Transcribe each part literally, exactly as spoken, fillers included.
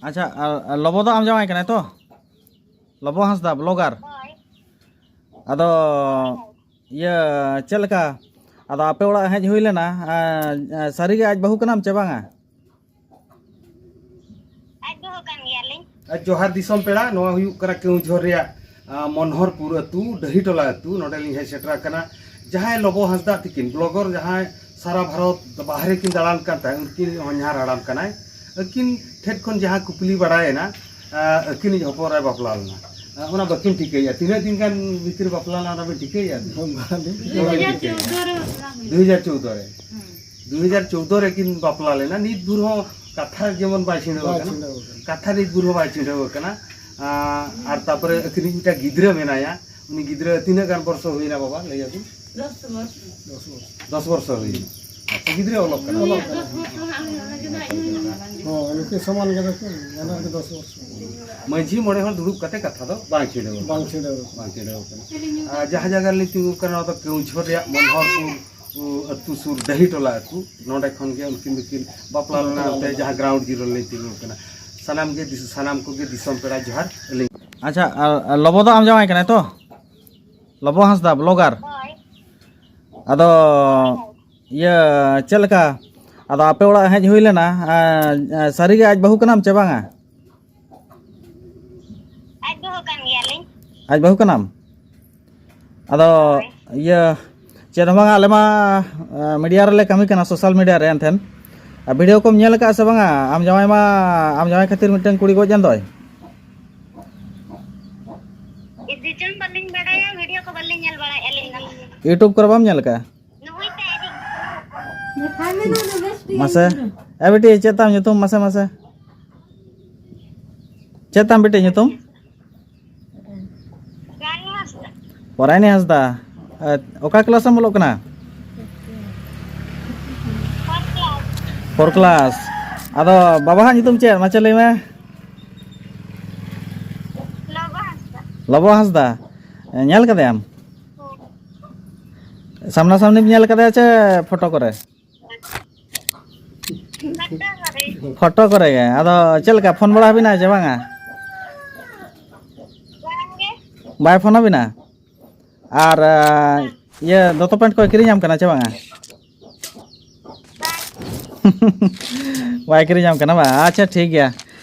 ᱟᱪᱪᱷᱟ, ᱟᱨ, ᱟᱨ ᱞᱚᱵᱚ ᱫᱚ ᱟᱢ ᱡᱟᱶᱟᱭ ᱠᱟᱱᱟᱭ ᱛᱚ? ᱞᱚᱵᱚ ᱦᱟᱸᱥᱫᱟ, ᱵᱞᱚᱜᱟᱨ᱾ ᱦᱳᱭ᱾ ᱟᱫᱚ ᱤᱭᱟᱹ, ᱪᱮᱫ ᱞᱮᱠᱟ? ᱟᱫᱚ ᱟᱯᱮ ᱚᱲᱟᱜ ᱦᱮᱡ ᱦᱩᱭ ᱞᱮᱱᱟ, ᱟᱨ, ᱟᱨ ᱥᱟᱹᱨᱤᱜᱮ ᱟᱡ ᱵᱟᱹᱦᱩ ᱠᱟᱱᱟᱢ ᱪᱮ ᱵᱟᱝᱟ? ᱟᱡ ᱵᱟᱹᱦᱩ ᱠᱟᱱ ᱜᱮᱭᱟᱞᱤᱧ᱾ ᱟᱨ ᱡᱚᱦᱟᱨ ᱫᱤᱥᱚᱢ ᱯᱮᱲᱟ, ᱱᱚᱣᱟ ᱦᱩᱭᱩᱜ ᱠᱟᱱᱟ ᱠᱮᱣᱚᱱᱡᱷᱚᱨ ᱨᱮᱭᱟᱜ, ᱟ, ᱢᱚᱱᱦᱚᱨᱯᱩᱨ ᱟᱹᱛᱩ, ᱰᱟᱹᱦᱤᱴᱚᱞᱟ ᱟᱹᱛᱩ, ᱱᱚᱰᱮ ᱞᱤᱧ ᱦᱮᱡ ᱥᱮᱴᱮᱨ ᱟᱠᱟᱱᱟ᱾ ᱡᱟᱦᱟᱸᱭ ᱞᱚᱵᱚ ᱦᱟᱸᱥᱫᱟ ᱛᱤᱠᱤᱱ, ᱵᱞᱚᱜᱚᱨ, ᱡᱟᱦᱟᱸᱭ ᱥᱟᱨᱟ ᱵᱷᱟᱨᱚᱛ ᱵᱟᱦᱨᱮ ᱠᱤᱱ ᱫᱟᱬᱟᱱ ᱠᱟᱱ ᱛᱟᱦᱮᱸᱫ, ᱩᱱᱠᱤᱱ ᱦᱚᱧᱦᱟᱨ ᱦᱟᱲᱟᱢ ᱠᱟᱱᱟᱭ᱾ ᱟᱹᱠᱤᱱ ᱴᱷᱮᱱ ᱠᱷᱚᱱ ᱡᱟᱦᱟᱸ ᱠᱩᱠᱞᱤ ᱵᱟᱲᱟᱭᱮᱱᱟ, ᱟ, ᱟᱹᱠᱤᱱᱤᱡ ᱦᱚᱯᱚᱱ ᱮᱨᱟᱭ ᱵᱟᱯᱞᱟ ᱞᱮᱱᱟ᱾ ᱟ, ᱚᱱᱟ ᱵᱟᱹᱠᱤᱱ ᱴᱷᱤᱠᱟᱹᱭᱮᱫᱼᱟ᱾ ᱛᱤᱱᱟᱹᱜ ᱫᱤᱱ ᱜᱟᱱ ᱵᱷᱤᱛᱤᱨ ᱵᱟᱯᱞᱟ ᱞᱮᱱᱟ, ᱚᱱᱟ ᱵᱤᱱ ᱴᱷᱤᱠᱟᱹᱭᱮᱫᱼᱟ? ᱵᱟᱝ, ᱵᱟᱹᱞᱤᱧ ᱴᱷᱤᱠᱟᱹᱭᱟ᱾ ᱫᱩ ᱦᱟᱡᱟᱨ ᱪᱳᱫᱽᱫᱳ ᱨᱮ᱾ ᱦᱩᱸ᱾ ᱫᱩ ᱦᱟᱡᱟᱨ ᱪᱳᱫᱽᱫᱳ ᱨᱮ ᱠᱤᱱ ᱵᱟᱯᱞᱟ ᱞᱮᱱᱟ᱾ ᱱᱤᱛ ᱵᱷᱳᱨ ᱦᱚᱸ ᱠᱟᱛᱷᱟ ᱡᱮᱢᱚᱱ ᱵᱟᱭ ᱪᱷᱤᱰᱟᱹᱣ ᱵᱟᱭ ᱟᱠᱟᱱᱟ᱾ ᱪᱷᱤᱰᱟᱹᱣ ᱟᱠᱟᱱᱟ᱾ ᱠᱟᱛᱷᱟ ᱱᱤᱛ ᱵᱷᱳᱨ ᱦᱚᱸ ᱵᱟᱭ ᱪᱷᱤᱰᱟᱹᱣ ᱟᱠᱟᱱᱟ᱾ ᱟ, ᱟᱨ ᱛᱟᱯᱚᱨᱮ ᱟᱹᱠᱤᱱᱤᱡ ᱢᱤᱫᱴᱟᱝ ᱜᱤᱫᱽᱨᱟᱹ ᱢᱮᱱᱟᱭᱟ, ᱩᱱᱤ ᱜᱤᱫᱽᱨᱟᱹ ᱛᱤᱱᱟᱹᱜ ᱜᱟᱱ ᱵᱚᱨᱥᱚ ᱦᱩᱭᱱᱟ ᱵᱟᱵᱟ, ᱞᱟᱹᱭ ᱟᱵᱤᱱ? ᱫᱚᱥ ᱵᱚᱨᱥᱚ᱾ ᱫᱚᱥ ᱵᱚᱨᱥᱚ ᱦᱩᱭᱱᱟ᱾ ᱟᱪᱪᱷᱟ, ᱜᱤᱫᱽᱨᱟᱹ ᱚᱞᱚᱜ ᱠᱟᱱᱟ᱾ ᱩᱱᱤᱭᱟᱜ ᱫᱚᱥ ᱵᱚᱨᱥᱚ ᱦᱟᱸᱜ ᱦᱩᱭᱩᱜᱼᱟ, ᱚᱱᱟ ᱜᱮ ᱱᱟᱜ ᱤᱧ ᱦᱚᱸ ᱵᱟᱝ ᱦᱚᱸ, ᱩᱱᱠᱤᱱ ᱥᱚᱢᱟᱱ ᱜᱮᱫᱚ ᱠᱤᱱ, ᱵᱟᱱᱟᱨ ᱜᱮ ᱫᱚᱥ ᱵᱚᱨᱥᱚ᱾ ᱢᱟᱹᱡᱷᱤ ᱢᱚᱬᱮ ᱦᱚᱲ ᱫᱩᱲᱩᱵ ᱠᱟᱛᱮ ᱠᱟᱛᱷᱟ ᱫᱚ ᱵᱟᱝ ᱪᱷᱤᱰᱟᱹᱣ ᱟᱠᱟᱱᱟ᱾ ᱵᱟᱝ ᱪᱷᱤᱰᱟᱹᱣ ᱟᱠᱟᱱᱟ᱾ ᱵᱟᱝ ᱪᱷᱤᱰᱟᱹᱣ ᱟᱠᱟᱱᱟ᱾ ᱟᱨ ᱡᱟᱦᱟᱸ ᱡᱟᱭᱜᱟ ᱨᱮᱞᱤᱧ ᱛᱤᱸᱜᱩ ᱠᱟᱱᱟ, ᱱᱚᱣᱟ ᱫᱚ ᱠᱮᱣᱚᱱᱡᱷᱚᱨ ᱨᱮᱭᱟᱜ ᱢᱚᱱᱦᱚᱨᱯᱩᱨ, ᱩ, ᱟᱹᱛᱩ ᱥᱩᱨ ᱰᱟᱹᱦᱤᱴᱚᱞᱟ ᱟᱹᱛᱩ᱾ ᱱᱚᱰᱮ ᱠᱷᱚᱱ ᱜᱮ ᱩᱱᱠᱤᱱ ᱫᱚᱠᱤᱱ ᱵᱟᱯᱞᱟ ᱞᱮᱱᱟ, ᱚᱱᱛᱮ ᱡᱟᱦᱟᱸ ground zero ᱨᱮᱞᱤᱧ ᱛᱤᱸᱜᱩ ᱟᱠᱟᱱᱟ᱾ ᱥᱟᱱᱟᱢ ᱜᱮ ᱫᱤᱥ-, ᱥᱟᱱᱟᱢ ᱠᱚᱜᱮ ᱫᱤᱥᱚᱢ ᱯᱮᱲᱟ ᱡᱚᱦᱟᱨ ᱟᱹᱞᱤᱧ᱾ ᱟᱪᱪᱷᱟ, ᱟᱨ, ᱟᱨ ᱞᱚᱵᱚ ᱫᱚ ᱟᱢ ᱡᱟᱶᱟᱭ ᱠᱟᱱᱟᱭ ᱛᱚ? ᱞᱚᱵᱚ ᱦᱟᱸᱥᱫᱟ, ᱵᱞᱚᱜᱟᱨ᱾ ᱦᱳᱭ᱾ ᱟᱫᱚ ᱤᱭᱟᱹ, ᱪᱮᱫ ᱞᱮᱠᱟ? ᱟᱫᱚ ᱟᱯᱮ ᱚᱲᱟᱜ ᱦᱮᱡ ᱦᱩᱭ ᱞᱮᱱᱟ, ᱟᱨ, ᱟᱨ ᱥᱟᱹᱨᱤᱜᱮ ᱟᱡ ᱵᱟᱹᱦᱩ ᱠᱟᱱᱟᱢ ᱪᱮ ᱵᱟᱝᱟ? ᱟᱡ ᱵᱟᱹᱦᱩ ᱠᱟᱱ ᱜᱮᱭᱟᱞᱤᱧ᱾ ᱟᱡ ᱵᱟᱹᱦᱩ ᱠᱟᱱᱟᱢ? ᱟᱫᱚ ᱦᱳᱭ᱾ ᱤᱭᱟᱹ, ᱪᱮᱫ ᱦᱚᱸ ᱵᱟᱝᱟ, ᱟᱞᱮ ᱢᱟ, ᱟ, ᱢᱤᱰᱤᱭᱟ ᱨᱮᱞᱮ ᱠᱟᱹᱢᱤ ᱠᱟᱱᱟ, ᱥᱳᱥᱟᱞ ᱢᱤᱰᱤᱭᱟ ᱨᱮ᱾ ᱮᱱᱛᱮᱱ, ᱟ, ᱵᱷᱤᱰᱤᱭᱳ ᱠᱚᱢ ᱧᱮᱞ ᱟᱠᱟᱫᱼᱟ ᱥᱮ ᱵᱟᱝᱟ? ᱟᱢ ᱡᱟᱶᱟᱭ ᱢᱟ, ᱟᱢ ᱡᱟᱶᱟᱭ ᱠᱷᱟᱹᱛᱤᱨ ᱢᱤᱫᱴᱟᱝ ᱠᱩᱲᱤ ᱜᱚᱡ ᱮᱱ ᱫᱚᱭ᱾ ᱤᱫᱤ ᱪᱚᱝ ᱵᱟᱹᱞᱤᱧ ᱵᱟᱲᱟᱭᱟ, ᱵᱷᱤᱰᱤᱭᱳ ᱠᱚ ᱵᱟᱹᱞᱤᱧ ᱧᱮᱞ ᱵᱟᱲᱟᱭᱮᱫᱼᱟ ᱟᱹᱞᱤᱧ ᱫᱚ᱾ YouTube ᱠᱚᱨᱮ ᱵᱟᱢ ᱧᱮᱞ ᱟᱠᱟᱫᱼᱟ? ᱱᱩᱭ ᱛᱮ ᱟᱹᱰᱤ ᱢᱟᱥᱮ, ᱮ ᱵᱤᱴᱤ, ᱪᱮᱫ ᱛᱟᱢ ᱧᱩᱛᱩᱢ? ᱢᱟᱥᱮ, ᱢᱟᱥᱮ᱾ ᱪᱮᱫ ᱛᱟᱢ ᱵᱤᱴᱤ ᱧᱩᱛᱩᱢ? ᱨᱟᱱᱤ ᱦᱟᱸᱥᱫᱟ᱾ ᱯᱚᱨᱟᱭᱱᱤ ᱦᱟᱸᱥᱫᱟ᱾ ᱮ, ᱚᱠᱟ ᱠᱞᱟᱥ ᱮᱢ ᱚᱞᱚᱜ ᱠᱟᱱᱟ? Fourth class᱾ Fourth class᱾ ᱟᱫᱚ ᱵᱟᱵᱟᱣᱟᱜ ᱧᱩᱛᱩᱢ ᱪᱮᱫ? ᱢᱟᱥᱮ ᱞᱟᱹᱭ ᱢᱮ᱾ ᱞᱚᱵᱚ ᱦᱟᱸᱥᱫᱟ᱾ ᱞᱚᱵᱚ ᱦᱟᱸᱥᱫᱟ᱾ ᱧᱮᱞ ᱠᱟᱫᱮᱭᱟᱢ? ᱦᱮᱸ᱾ ᱥᱟᱢᱱᱟ ᱥᱟᱢᱱᱤᱢ ᱧᱮᱞ ᱠᱟᱫᱮᱭᱟ ᱪᱮ ᱯᱷᱳᱴᱳ ᱠᱚᱨᱮ? ᱯᱷᱳᱴᱳ ᱠᱚᱨᱮ᱾ ᱯᱷᱳᱴᱳ ᱠᱚᱨᱮ ᱜᱮ᱾ ᱟᱫᱚ ᱪᱮᱫ ᱞᱮᱠᱟ, ᱯᱷᱳᱱ ᱵᱟᱲᱟ ᱟᱹᱵᱤᱱᱟ ᱪᱮ ᱵᱟᱝᱟ? ᱵᱟᱭ ᱯᱷᱳᱱ ᱟᱹᱵᱤᱱᱟ? ᱟᱨ ᱤᱭᱟᱹ, ᱫᱚᱛᱚ ᱯᱮᱱᱴ ᱠᱚᱭ ᱠᱤᱨᱤᱧᱟᱢ ᱠᱟᱱᱟ ᱪᱮ ᱵᱟᱝᱟ? ᱵᱟᱭ ᱠᱤᱨᱤᱧᱟᱢ ᱠᱟᱱᱟ ᱵᱟᱝ? ᱟᱪᱪᱷᱟ, ᱴᱷᱤᱠ ᱜᱮᱭᱟ᱾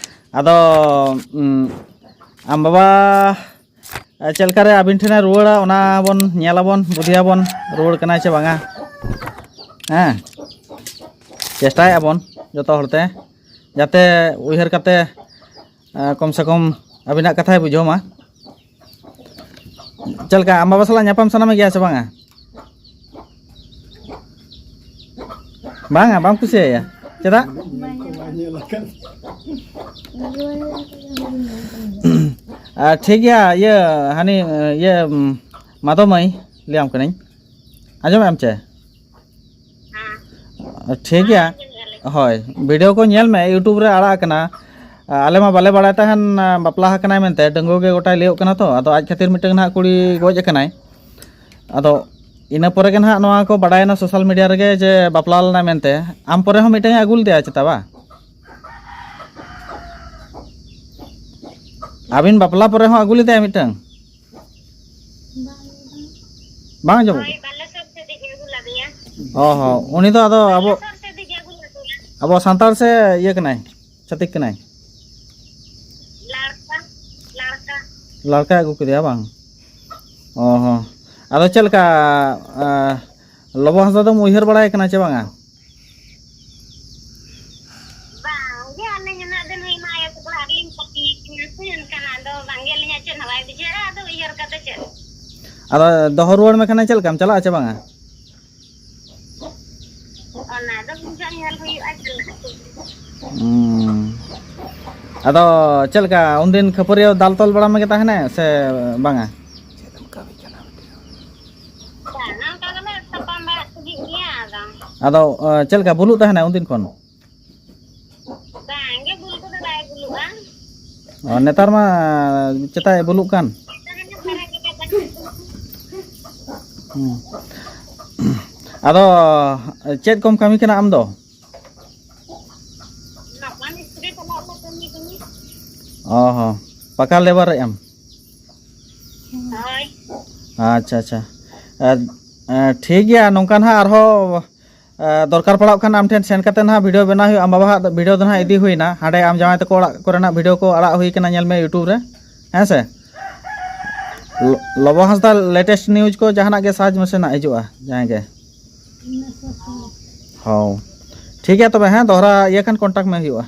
ᱟᱫᱚ ᱟᱢ ᱵᱟᱵᱟ ᱪᱮᱫ ᱞᱮᱠᱟᱨᱮ ᱟᱹᱵᱤᱱ ᱴᱷᱮᱱᱮ ᱨᱩᱣᱟᱹᱲᱟ, ᱚᱱᱟ ᱵᱚᱱ ᱧᱮᱞᱟᱵᱚᱱ, ᱵᱩᱫᱷᱤᱭᱟᱵᱚᱱ, ᱨᱩᱣᱟᱹᱲ ᱠᱟᱱᱟᱭ ᱪᱮ ᱵᱟᱝᱟ᱾ ᱦᱮᱸ, ᱪᱮᱥᱴᱟᱭᱮᱫᱼᱟ ᱵᱚᱱ ᱡᱚᱛᱚ ᱦᱚᱲᱛᱮ, ᱡᱟᱛᱮ ᱩᱭᱦᱟᱹᱨ ᱠᱟᱛᱮ ᱠᱚᱢ ᱥᱮ ᱠᱚᱢ ᱟᱹᱵᱤᱱᱟᱜ ᱠᱟᱛᱷᱟᱭ ᱵᱩᱡᱷᱟᱹᱣ ᱢᱟ᱾ ᱪᱮᱫ ᱞᱮᱠᱟ, ᱟᱢ ᱵᱟᱵᱟ ᱥᱟᱞᱟᱜ ᱧᱟᱯᱟᱢ ᱥᱟᱱᱟ ᱢᱮ ᱜᱮᱭᱟ ᱥᱮ ᱵᱟᱝᱟ? ᱵᱟᱝᱟ, ᱵᱟᱢ ᱠᱩᱥᱤᱭᱟᱭᱟ? ᱪᱮᱫᱟᱜ? ᱟᱨ ᱴᱷᱤᱠ ᱜᱮᱭᱟ, ᱤᱭᱟᱹ, ᱦᱟᱹᱱᱤ, ᱤᱭᱟᱹ, ᱢᱟᱫᱚ ᱢᱟᱹᱭ, ᱞᱟᱹᱭᱟᱢ ᱠᱟᱹᱱᱟᱹᱧ, ᱟᱸᱡᱚᱢᱮᱫ ᱟᱢ ᱪᱮ? ᱴᱷᱤᱠ ᱜᱮᱭᱟ᱾ ᱦᱳᱭ, ᱵᱷᱤᱰᱤᱭᱳ ᱠᱚ ᱧᱮᱞ ᱢᱮ, YouTube ᱨᱮ ᱟᱲᱟᱜ ᱟᱠᱟᱱᱟ᱾ ᱟᱞᱮ ᱢᱟ ᱵᱟᱞᱮ ᱵᱟᱲᱟᱭ ᱛᱟᱦᱮᱱ, ᱵᱟᱯᱞᱟ ᱟᱠᱟᱱᱟᱭ ᱢᱮᱱᱛᱮ, ᱰᱟᱺᱜᱩᱣᱟᱹ ᱜᱮ ᱜᱚᱴᱟᱭ ᱞᱟᱹᱭᱚᱜ ᱠᱟᱱᱟ ᱛᱚ᱾ ᱟᱫᱚ ᱟᱡ ᱠᱷᱟᱹᱛᱤᱨ ᱢᱤᱫᱴᱟᱝ ᱱᱟᱦᱟᱜ ᱠᱩᱲᱤ ᱜᱚᱡ ᱟᱠᱟᱱᱟᱭ᱾ ᱟᱫᱚ ᱤᱱᱟᱹ ᱯᱚᱨᱮ ᱜᱮ ᱱᱟᱦᱟᱜ ᱱᱚᱣᱟ ᱠᱚ ᱵᱟᱰᱟᱭᱮᱱᱟ ᱥᱳᱥᱟᱞ ᱢᱤᱰᱤᱭᱟ ᱨᱮᱜᱮ ᱡᱮ ᱵᱟᱯᱞᱟ ᱞᱮᱱᱟᱭ ᱢᱮᱱᱛᱮ᱾ ᱟᱢ ᱯᱚᱨᱮ ᱦᱚᱸ ᱢᱤᱫᱴᱟᱝ ᱮ ᱟᱹᱜᱩ ᱞᱮᱫᱮᱭᱟ ᱪᱮᱛᱟ ᱵᱟ? ᱟᱹᱵᱤᱱ ᱵᱟᱯᱞᱟ ᱯᱚᱨᱮ ᱦᱚᱸ ᱟᱹᱜᱩ ᱞᱮᱫᱮᱭᱟ ᱢᱤᱫᱴᱟᱝ? ᱵᱟᱝ ᱟᱸᱡᱚᱢᱚᱜ ᱦᱳᱭ, ᱠᱟᱱᱟ? ᱵᱟᱞᱮᱥᱚᱨ ᱥᱮᱫ ᱤᱧ ᱟᱹᱜᱩ ᱞᱮᱫᱮᱭᱟ᱾ ᱚ ᱦᱚᱸ, ᱩᱱᱤ ᱫᱚ ᱟᱫᱚ ᱟᱵᱚ, ᱵᱟᱞᱮᱥᱚᱨ ᱥᱮᱫ ᱤᱧ ᱟᱹᱜᱩ ᱞᱮᱫᱮᱭᱟ᱾ ᱟᱵᱚ ᱥᱟᱱᱛᱟᱲ ᱥᱮ ᱤᱭᱟᱹ ᱠᱟᱱᱟᱭ, ᱪᱷᱟᱹᱛᱤᱠ ᱠᱟᱱᱟᱭ? ᱞᱟᱲᱠᱟ, ᱞᱟᱲᱠᱟ᱾ ᱞᱟᱲᱠᱟᱭ ᱟᱹᱜᱩ ᱠᱮᱫᱮᱭᱟ ᱵᱟᱝ? ᱚ ᱦᱚᱸ᱾ ᱟᱫᱚ ᱪᱮᱫ ᱞᱮᱠᱟ, ᱟ, ᱞᱚᱵᱚ ᱦᱟᱸᱥᱫᱟ ᱫᱚᱢ ᱩᱭᱦᱟᱹᱨ ᱵᱟᱲᱟᱭ ᱠᱟᱱᱟ ᱪᱮ ᱵᱟᱝᱟ? ᱵᱟᱝᱜᱮ, ᱟᱹᱞᱤᱧ ᱩᱱᱟᱹᱜ ᱫᱤᱱ ᱦᱩᱭᱱᱟ ᱟᱭᱳ ᱛᱟᱠᱚ ᱚᱲᱟᱜ ᱨᱮᱞᱤᱧ ᱛᱟᱦᱮᱸ ᱠᱟᱱᱟ ᱥᱮ, ᱮᱱᱠᱷᱟᱱ ᱟᱫᱚ ᱵᱟᱝᱜᱮ, ᱟᱹᱞᱤᱧᱟᱜ ᱪᱮᱫ ᱦᱚᱸ ᱵᱟᱭ ᱵᱩᱡᱷᱟᱹᱜᱼᱟ, ᱟᱫᱚ ᱩᱭᱦᱟᱹᱨ ᱠᱟᱛᱮ ᱪᱮᱫ? ᱟᱫᱚ ᱫᱚᱦᱚ ᱨᱩᱣᱟᱹᱲ ᱢᱮ ᱠᱷᱟᱱ ᱪᱮᱫ ᱞᱮᱠᱟᱢ ᱪᱟᱞᱟᱜᱼᱟ ᱪᱮ ᱵᱟᱝᱟ? ᱚᱱᱟ ᱫᱚ ᱵᱩᱡᱷᱟᱹᱣ ᱧᱮᱞ ᱦᱩᱭᱩᱜᱼᱟ, ᱪᱟᱞᱟᱜ ᱟᱠᱚ᱾ ᱦᱩᱸ᱾ ᱟᱫᱚ ᱪᱮᱫ ᱞᱮᱠᱟ, ᱩᱱᱫᱤᱱ ᱠᱷᱟᱹᱯᱟᱹᱨᱤ ᱫᱟᱞ ᱛᱚᱞ ᱵᱟᱲᱟ ᱢᱮᱜᱮ ᱛᱟᱦᱮᱱᱟᱭ ᱥᱮ ᱵᱟᱝᱟ? ᱵᱟᱝᱟ, ᱚᱱᱠᱟ ᱜᱮᱞᱮ ᱛᱟᱯᱟᱢ ᱵᱟᱲᱟᱜ ᱛᱟᱦᱮᱸᱫ ᱜᱮᱭᱟ, ᱟᱫᱚ᱾ ᱟᱫᱚ, ᱚ, ᱪᱮᱫ ᱞᱮᱠᱟ, ᱵᱩᱞᱩᱜ ᱛᱟᱦᱮᱱᱟᱭ ᱩᱱᱫᱤᱱ ᱠᱷᱚᱱ? ᱵᱟᱝᱜᱮ, ᱵᱩᱞ ᱠᱚᱫᱚ ᱵᱟᱭ ᱵᱩᱞᱩᱜᱼᱟ᱾ ᱚ, ᱱᱮᱛᱟᱨ ᱢᱟ ᱪᱮᱛᱟᱭ ᱵᱩᱞᱩᱜ ᱠᱟᱱ᱾ ᱛᱟᱦᱮᱱᱟ ᱯᱟᱨᱟ ᱜᱮ ᱵᱟᱭ ᱵᱩᱞᱩᱜᱼᱟ᱾ ᱦᱩᱸ᱾ ᱟᱫᱚ ᱪᱮᱫ ᱠᱚᱢ ᱠᱟᱹᱢᱤ ᱠᱟᱱᱟ ᱟᱢ ᱫᱚ? ᱚ ᱦᱚᱸ, ᱯᱟᱠᱟ ᱞᱮᱵᱟᱨᱮᱫ ᱟᱢ? ᱦᱳᱭ᱾ ᱟᱪᱪᱷᱟ ᱟᱪᱪᱷᱟ᱾ ᱟᱨ, ᱮ, ᱴᱷᱤᱠ ᱜᱮᱭᱟ, ᱱᱚᱝᱠᱟ ᱱᱟᱦᱟᱜ ᱟᱨᱦᱚᱸ, ᱮ, ᱫᱚᱨᱠᱟᱨ ᱯᱟᱲᱟᱜ ᱠᱷᱟᱱ ᱟᱢ ᱴᱷᱮᱱ ᱥᱮᱱ ᱠᱟᱛᱮ ᱱᱟᱦᱟᱜ ᱵᱷᱤᱰᱤᱭᱳ ᱵᱮᱱᱟᱣ ᱦᱩᱭᱩᱜᱼᱟ᱾ ᱟᱢ ᱵᱟᱵᱟ ᱦᱟᱜ ᱵᱷᱤᱰᱤᱭᱳ ᱫᱚ ᱱᱟᱦᱟᱜ ᱤᱫᱤ ᱦᱩᱭᱱᱟ, ᱦᱟᱸᱰᱮ ᱟᱢ ᱡᱟᱶᱟᱭ ᱛᱟᱠᱚ ᱚᱲᱟᱜ ᱠᱚᱨᱮᱱᱟᱜ ᱵᱷᱤᱰᱤᱭᱳ ᱠᱚ ᱟᱲᱟᱜ ᱦᱩᱭ ᱠᱟᱱᱟ, ᱧᱮᱞ ᱢᱮ YouTube ᱨᱮ, ᱦᱮᱸ ᱥᱮ? ᱞᱚ-, ᱞᱚᱵᱚ ᱦᱟᱸᱥᱫᱟ latest news ᱠᱚ ᱡᱟᱦᱟᱱᱟᱜ ᱜᱮ search ᱢᱮᱥᱮ ᱱᱟᱜ ᱦᱤᱡᱩᱜᱼᱟ, ᱡᱟᱦᱟᱸᱭ ᱜᱮ᱾ ᱦᱚᱸ, ᱴᱷᱤᱠ ᱜᱮᱭᱟ ᱛᱚᱵᱮ, ᱦᱮᱸ, ᱫᱚᱦᱲᱟ ᱤᱭᱟᱹ ᱠᱷᱟᱱ contact ᱢᱮ ᱦᱩᱭᱩᱜᱼᱟ᱾